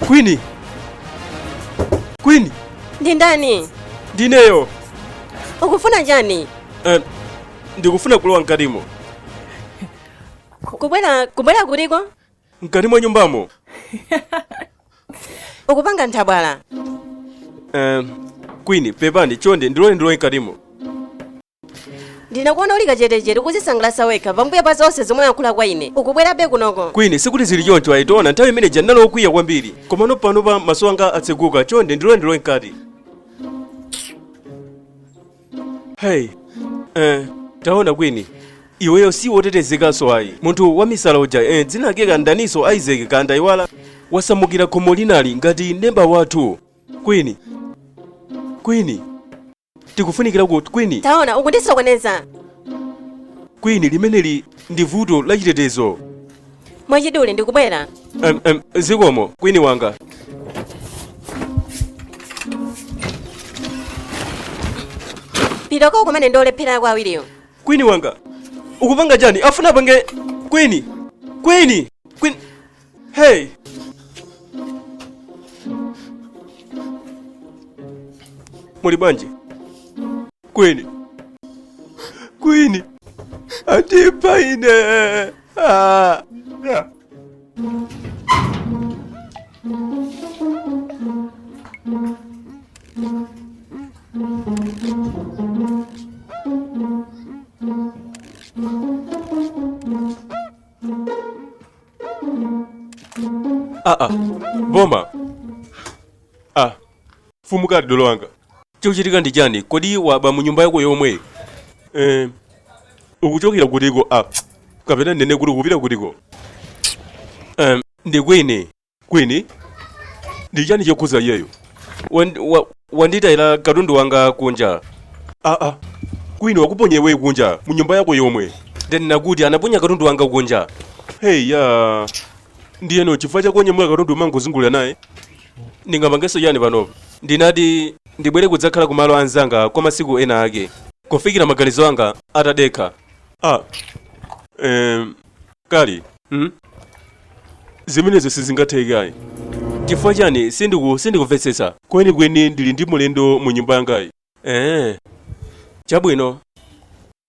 Queen, Queen. Ndi ndani? Ndineyo. Ukufuna chani? Ndikufuna kulowa mkatimo. Kubwera kutiko? Mkati mwa nyumbamo. Ukupanga nthabwala. Queen, pepani chonde, ndilole ndilowe mkatimo. Ndinakuona uli kachetechete ukuzisangalatsa wekha pambuyo pa zonse zomwe unayankhula kwa ine. Ukubwerabe kunoko? Queen, sikuti zili choncho ayi. Taona, nthawi imene ija ndinali wokwiya kwambiri, komano panopa maso anga atseguka. Chonde ndilole ndilowe mkati. Hey, taona Queen, iweyo si wotetezekanso ayi. Munthu wamisala uja, dzina lake kandaniso Isaac kandaiwala, wasamukira khomo linali ngati neba wathu. Queen, Queen, tikufunikira ku Queen. Taona, ukundisokoneza. Queen, limeneli ndi vuto la chitetezo. Mwachidule, ndikubwera. Zikomo Queen wanga. Pita ukakumane ndi olephera ako awiriwo. Queen wanga, ukupanga chani? Afuna pange Queen, Queen, Queen. Hey, muli bwanji Queen? Queen andipha ine. Ah. Aa, boma. Ah, mfumukali, dolo wanga, chikuchitika ndi chani? Kodi waba mu nyumba yako yomwe? Ukuchokera kutiko? Ah, kapena ndinene kuti ukupita kutiko? Ndi Queen. Queen? Ndi chani chokhuza iyeyo? Wanditayira katundu wanga kunja. Aa, Queen wakuponya iwe kunja mu nyumba yako yomwe? Ndanena kuti anaponya katundu wanga kunja. Hey ya, ndiyeno chifukwa chakonyamula katundu umangozungulira naye? Ndingapangenso chani panopa? Ndinati ndibwere kudzakhala kumalo anzanga kwa masiku ena ake kufikira maganizo anga atadekha. Ah, kali, Zimenezo sizingatheke ayi. Chifukwa chani? Sindikumvetsetsa kwenikweni. Ndili ndi mlendo mu nyumba yangayi. Chabwino,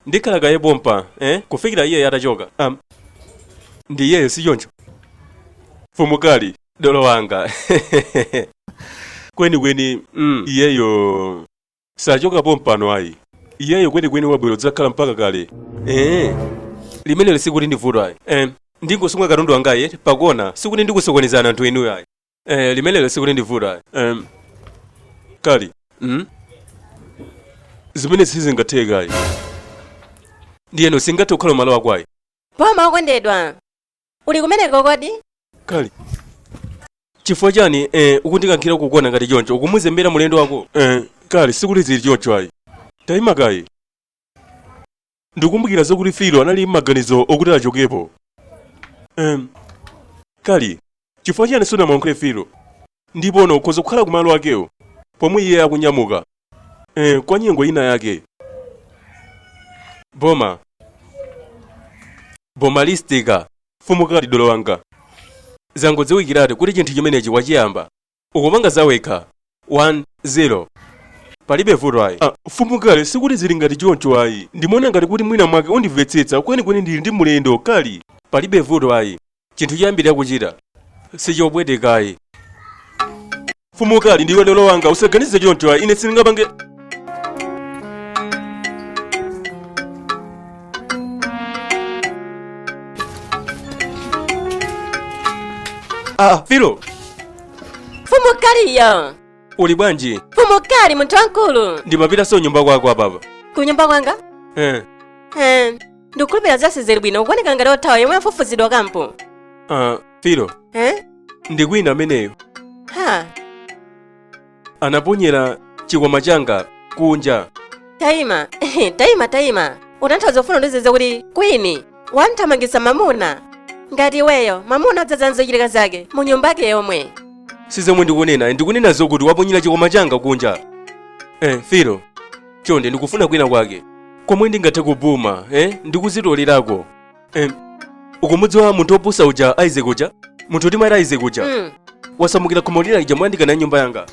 ndikhala kaye pompa kufikira iye atachoka. Ndi iyeyo, si choncho mfumukali? Dolo wanga, kwenikweni iyeyo sachoka pompano ayi. Iyeyo kwenikweni wabwera kudzakhala mpaka kale. Limenelo sikuti ndi vuto ayi. Ndingosunga katundu wangayi pakona, sikuti ndikusokonezana anthu inuyo ayi. Limenelo sikuti ndi vuto ayi. Kali, Zimene sizingatheke ayi. Ndiyeno singathe kukhala malo ako ayi. Boma okondedwa, uli kumeneko kodi? Kali, chifukwa chani ukundikankhira kukona ngati choncho? Ukumuzembera mulendo wako? Kali, sikuti zili choncho ayi. Tayima kaye. Ndikumbukira zakuti Filo anali m'maganizo okuti achokepo. Kali, chifukwa chani sunamuyankhule Filo? Ndipo ukhoza kukhala kumalo akewo pomwe iye akunyamuka kwa nyengo ina yake. Boma bomalistika. Mfumukali, dolo wanga, zangodziwikiratu kuti chinthu chimenechi wachiyamba ukupanga zawekha. 1-0, palibe vuto ayi. Ah, mfumukali, sikuti zili ngati choncho ayi. Ndimaona ngati kuti mwina mwake undimvetsetsa. Kwenikweni ndili ndi mlendo, Kali. Palibe vuto ayi. Chinthu choyambirira kuchita sichopweteka ayi. Mfumukali, ndiwe dolo wanga, usaganize choncho ayi. Ine sindingapange. Ah, Filo. Mfumukaliyo. Uli bwanji? Mfumukali, munthu wamkulu. Ndimapitanso nyumba kwako apapa. Kunyumba kwanga? Eh. Ndikukhulupirira zonse zili bwino. Ukuoneka ngati othawa yemwe afufuzidwa kampu. Ah, Filo. Eh? Ndi Queen ameneyo. Ha. Anaponyera chikwama changa kunja. Tayima, tayima, tayima. Utanthauza ufuna undiuze kuti Queen wanthamangitsa mamuna ngati iweyo, mamuna odzaza nzochitika zake mu nyumba yake yomwe? Si zomwe ndikunena. Ndikunena zokuti waponyera chikwama changa kunja. Filo, chonde, ndikufuna kwina kwake komwe ndingathe kupuma ndikuzitolerako. Ukumudziwa munthu opusa uja, Isaac uja, munthu timati Isaac uja? Wasamukira khomo lina lija moyandikana ndi nyumba yanga.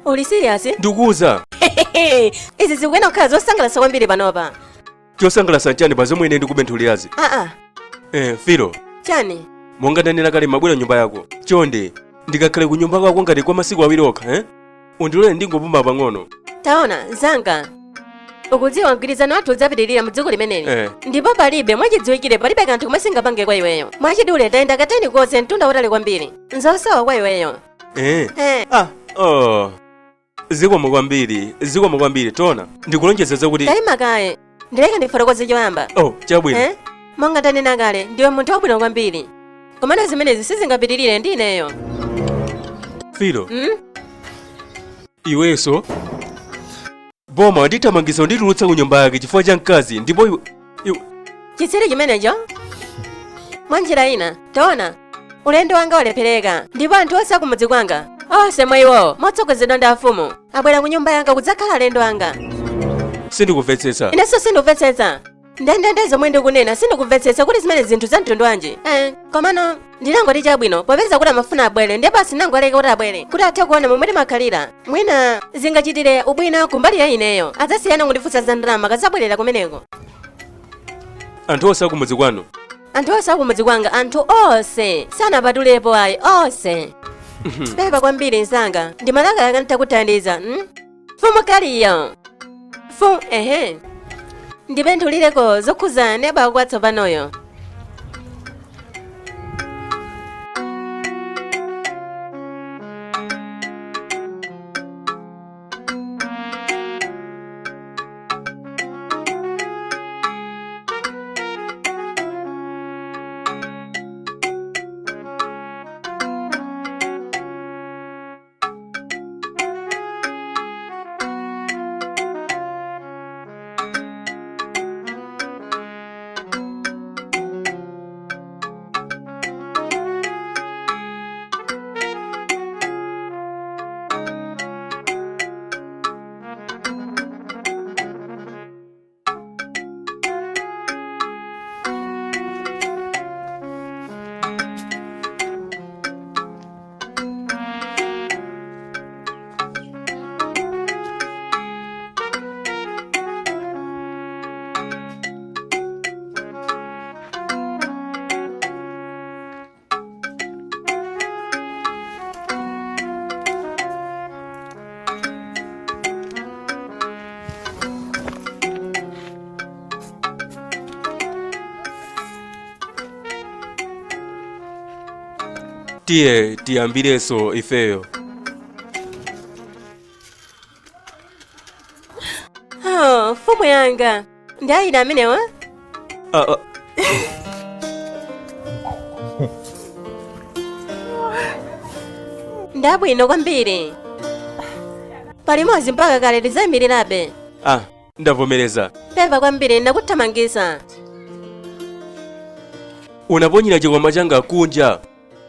Uli serious? Ndikuuza. Izi zikuyenera kukhala zosangalatsa kwambiri panopa. Chosangalatsa nchani pa zomwe ine ndikubenthulirazi? Aa. Filo. Chani? Monga ndanena kale mabwera nyumba yako. Chonde, ndikakhale ku nyumba kwako ngati kwa masiku 2 okha, eh? Undilole ndingopuma pang'ono. Taona, mzanga. Ukudziwa mgwirizano wathu udzapitirira mu dziko limeneli. Eh. Ndipo palibe, mwachidziwikire palibe kanthu komwe singapange kwa iweyo. Mwachidule tayenda kateni konse mtunda wotali kwambiri. Nzosowa kwa iweyo. Eh. Eh. Ah, oh. Zikomo kwambiri, zikomo kwambiri, tona. Ndikulonjeza zakuti Tayima kaye. Ndileke ndifotokoze choyamba. Oh, chabwino. Eh? Monga ndanena kale, ndiwe munthu wabwino kwambiri. Komano zimenezi sizingapitirire ndi ineyo. Filo. Hmm? Iwenso Boma wandithamangitsa kunditulutsa ku nyumba yake chifukwa cha mkazi ndipo iwe iwe Chitsiru chimenecho? Mwa njira ina, taona, ulendo wanga walephereka, ndipo anthu onse akumudzi kwanga, onse mwa iwowo, motsogozedwa ndi afumu, abwera ku nyumba yanga kudzakhala alendo anga. Sindikumvetsetsa. Inenso sindikumvetsetsa. Ndendende zomwe ndikunena, sindikumvetsetsa kuti zimene zinthu za mtundu wanji. Komano ndinangoti chabwino, popeza kuti amafuna abwere, ndiye basi nangoleka kuti abwere, kuti athe kuona momwe timakhalira. Mwina zingachitire ubwino kumbali ya ineyo, adzasiyana kundifunsa za ndalama akadzabwerera kumeneko. Anthu onse akumudzi kwanu? Anthu onse akumudzi kwanga, anthu onse, sanapatulepo ayi, onse. Pepa kwambiri mzanga, ndimalakalaka nditakuthandiza. Mfumu Kaliyo. Ehe. Ndipenthulireko zokhuza neba kwatsopanoyo. Tiye tiyambirenso ifeyo. Oh, mfumu yanga ndi ayina amenewa. Ah, ah. Ndabwino kwambiri, palimodzi mpaka kale tidzayimirirabe. Ah, ndavomereza. Pepa kwambiri ndakuthamangisa. Unaponyera chikwama changa kunja.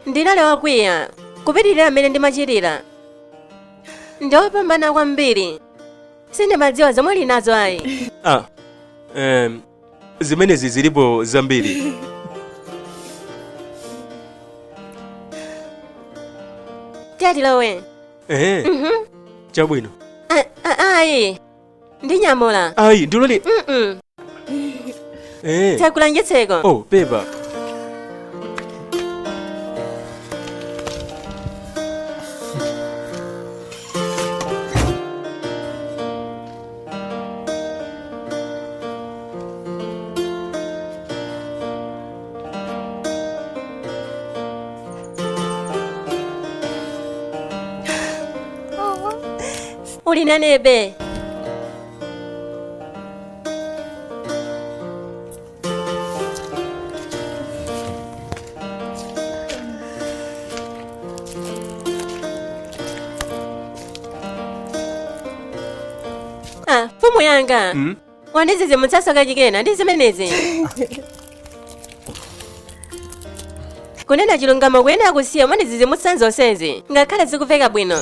Ndinali wakwiya kupitirira amene ndimachitira. Ndiwopambana kwambiri, sindimadziwa zomwe uli nazo ayi. Ah, zimenezi zilipo zambiri. Tiyatilowe. Ehe. Chabwino. Ayi, ndinyamula. Ayi, ndilole. Mm. Eh. Tsegula chitseko. Oh, pepa. Uli nanebe. Ah, mfumu yanga. Wandidzidzimutsanso kachikena ndi zimenezi. Kunena chilungamo kuyenera kusiya mwandidzidzimutsa zonsezi, ngakhale zikuveka bwino.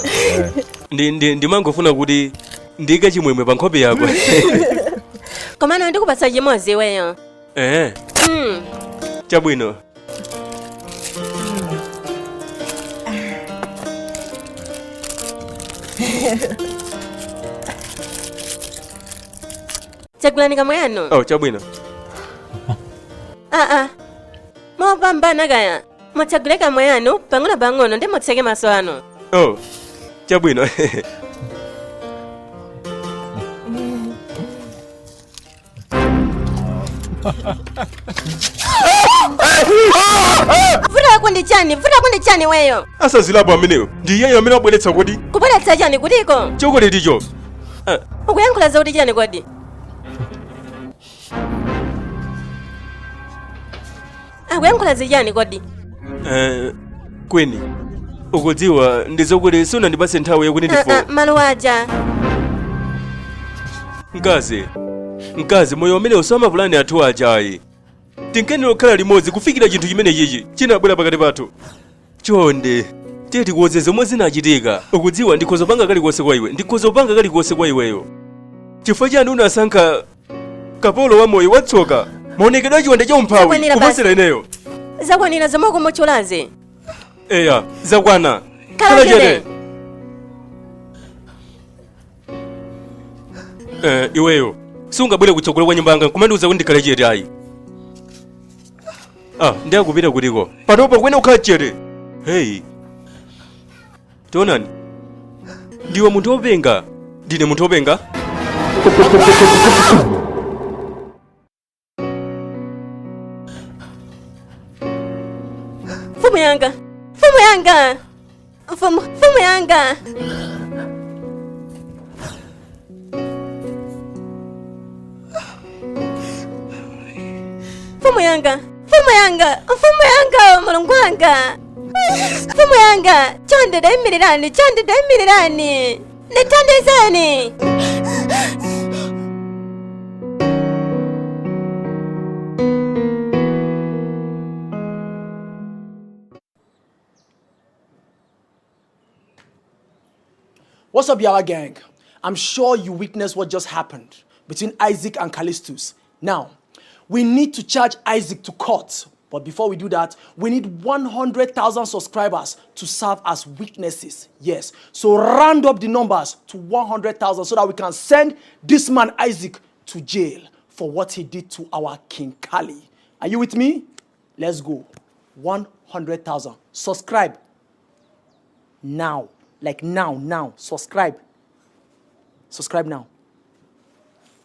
Ndimangofuna kuti ndiyike chimwemwe pa nkhope yako. Komano ndikupatsa chimodzi iweyo. Eh. Chabwino. Tsegulani kamwa yanu. Oh, chabwino. Aa, mopambana kaya. Mutsegule kamwa yanu pang'ono pang'ono ndi mutseke maso anu. Oh, chabwino. Vuto lako ndi chani? Vuto lako ndi chani weyo? Asazilapo ameneyo ndi iyeyo amene wabweretsa kodi. Kubweretsa chani kutiko? Chokoleticho. Ah, Ukuyankhula zakuti chani kodi? Akuyankhula zichani kodi? Kweni ukudziwa ndi zokuti sunandipatse nthawi yakuti Ah, ah, ndifo maluwa aja. Mkazi, mkazi, moyo umene usamapulani athu ajayi. Tinkenera kukhala limodzi kufikira chinthu chimene chichi chinabwera pakati pathu. Chonde, tiye tikuwuze zomwe zinachitika. Ukudziwa ndikhoza panga kalikonse kwa iwe, ndikhoza kupanga kalikonse kwa iweyo. Chifukwa chani unasankha kapolo wa moyo watsoka, maonekedwe achiwanda cha umphawi Zakwanira basi. kuposera ineyo? Zakwanira zomwe ukumutchulazi. Eya, zakwana. Khala chete. Iweyo sungabwere kutsogolo kwa nyumba yanga kumandiuza kuti ndikhale chete ayi. Ah, ndiyakupita kutiko panopo kwene ukhala chete. Hey, tionani, ndiwe munthu wopenga. Ndine munthu wopenga? Mfumu yanga, mfumu yanga, mfumu, mfumu yanga. Mfumu yanga, mfumu yanga, mfumu yanga, mulungu wanga. Mfumu yanga, chonde dayimirirani, chonde dayimirirani, ndithandizeni. What's up, Yawa gang? I'm sure you witnessed what just happened between Isaac and Kalistus. Now, we need to charge Isaac to court. But before we do that, we need 100,000 subscribers to serve as witnesses. Yes. So round up the numbers to 100,000 so that we can send this man Isaac to jail for what he did to our King Kali. Are you with me? Let's go. 100,000. Subscribe now. Like now, now. Subscribe. Subscribe now.